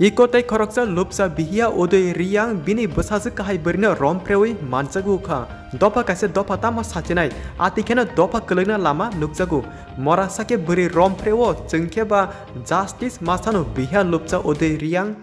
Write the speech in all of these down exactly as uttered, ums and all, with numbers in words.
Iko tei khoroksa lupsa bihiya Udoi Riyang bini bwsajwk kahai bwrwino romphrewi manjagwi kha. Dopha kaisa dopha tamo sachinai, ati kheno dopha kwlwkna lama nukjago. Mora sakhe bwrwi romphrewo chwngkhe ba justice masano bihiya lupsa Udoi Riyang.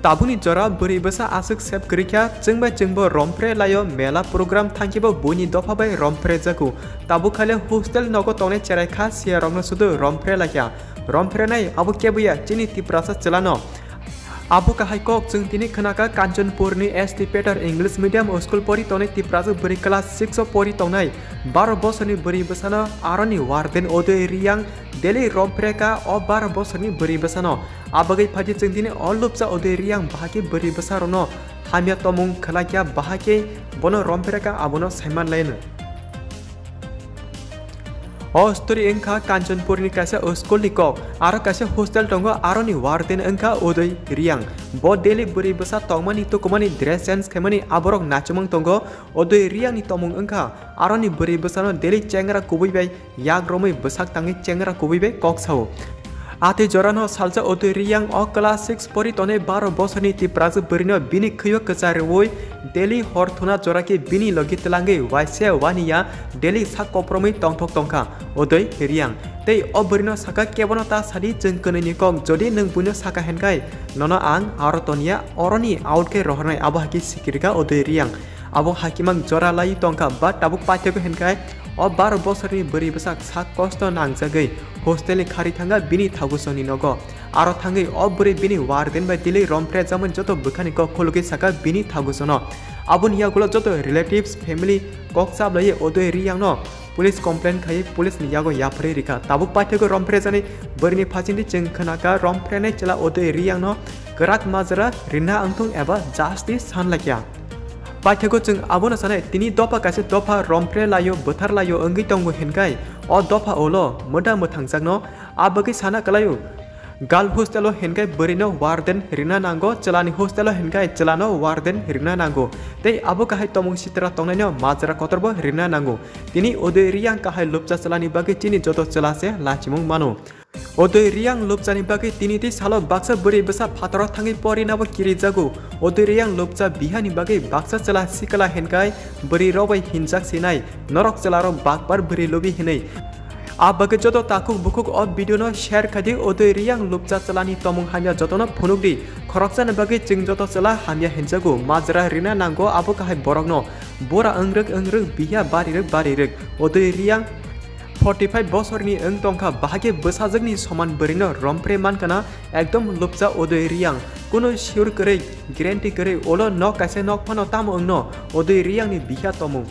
Tabukni jora bwrwi bwsa aswk sep kwrwi kha, chwngbai chwngbo romphre laio, mela program thangkhe bo buini dopha bai romphre jago. Tabuk khaile hostel nogo tongnai cherai kha, siyarokno sudu romphre laikha. Romphre nai abo kebo ya, chini Tiprasa chwlano. Abo kahai kok chwng tini khwnakha Kanchanpurni S T Peter English Medium School pori tongnai Tiprasa bwrwi class six o pori tongnai baro bosorni bwrwi bwsano aroni warden Udoi Riyang daily romphre kha o baro bosorni bwrwi bwsano. Abagwi phaidi chwng tini o lupsa Udoi Riyang bahai khe bwrwi bwsarokno hamya tongmung khwlaikha, bahai khe bono romphre kha abono saiman laino. O story wngkha Kanchanpurni kaisa school ni kok, aro kaisa hostel tongo, aroni warden wngkha Udoi Riyang. Bo daily bwrwi bwsa tongmani tukumani dress change khaimani aborok nachomang tongo. Udoi Riyang ni tongmung wngkha aroni bwrwi bwsano daily chengra kubui bai yak romwi bwsak tangwi chengra kubui bai kok sao. Atwi jorano salsa Udoi Riyang o class six pori tongnai baro bosorni Tiprasa bwrwino bini khwio kwchariwi daily hor thuna jora khe bini logi twlangwi waisa waniya daily sak kopromwi tongthok tongkha Udoi Riyang. Tei o bwrwino sakha kebono ta sadi chwng kwnwini kok jodi nwng buino sakha hinkhai nono ang aro toniya oroni out khe rohornai abo hai khe sikirikha Udoi Riyang. Abo hakimang jora lai tongkha ba tabuk paithakgo hinkhai o baro bosorni bwrwi bwsak sak kosto nangjagwi hostel ni khari thangkha bini thagusoni nogo. Aro thangwi o bwrwi bini warden bai daily romphre jamani joto bwkhani kok khulugwi sakha bini thagusono. Aboni yagulo joto relatives, family kok chablaiwi Udoi Riyangno police complaint khaiwi police ni yago yapharwi rikha. Tabuk paithakgo romphre jani bwrwini phasingdi chwng khwnakha romphrenai chwla Udoi Riyangno kwrak majra rina wngthung eba justice sanlakya. Paithakgo chwng abono sanai, tini dopha kaisa dopha romphre laio, bwthar laio wngwi tongo hinkhai o dopha ulo mwda mwthangjakno. A bagwi sana kwlaio, girl hostel o hinkhai bwrwino warden rina nango, chwlani hostel o hinkhai chwlano warden rina nango. Tei abo kahai tongmung sitra tongnaino majra kotorbo rina nango. Tini Udoi Riyang kahai lupcha chwlani bagwi chini joto chwla se lachimung mano. Udoi Riyang lupchani bagwi tini tei salo baksa bwrwi bwsa phataro thangwi porinabo kirijago. Udoi Riyang lupcha bihani bagwi baksa chwla sikla hinkhai bwrwi rok bai hinjak sinai norok chwlarok bakbar bwrwi lubi hinwi. A bagwi joto takhuk bukhuk o video no share khaidi, Udoi Riyang lupcha chwlani tongmung hamya jotono phunukdi. Khoroksani bagwi chwng joto chwla hamya hinjago, majra rina nango abo kahai borokno. Bura wngrwk wngrwk, biya barirwk barirwk. Udoi Riyang forty five bosorni wng tongkha, bahai khe bwsajwkni soman bwrwino romphre mankha na ekdom lupcha Udoi Riyang. Kunu sure kwrwi, guarantee kwrwi, ulo nok kaisa nok phano tamo wngno Udoi Riyangni biya tongmung.